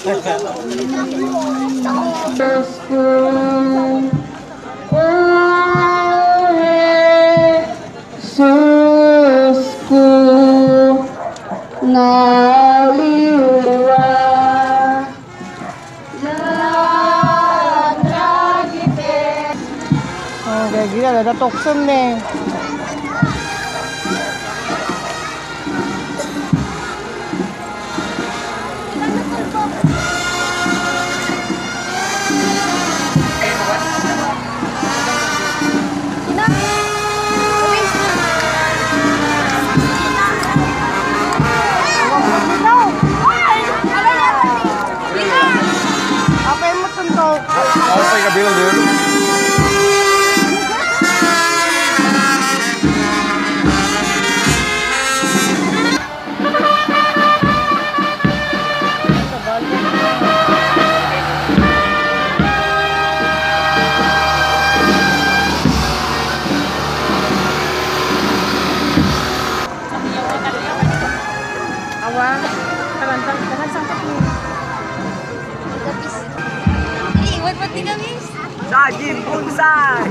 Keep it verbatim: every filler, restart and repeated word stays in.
Diyos ko, oh, Jesus ko, naliwa. Oh, gaya gila, ada tukson ni. Apay mo tuntok. Ako pa'y kabilang dito. Awa, talantan, talantan ko. Iwan pati kami. Saging bonsai!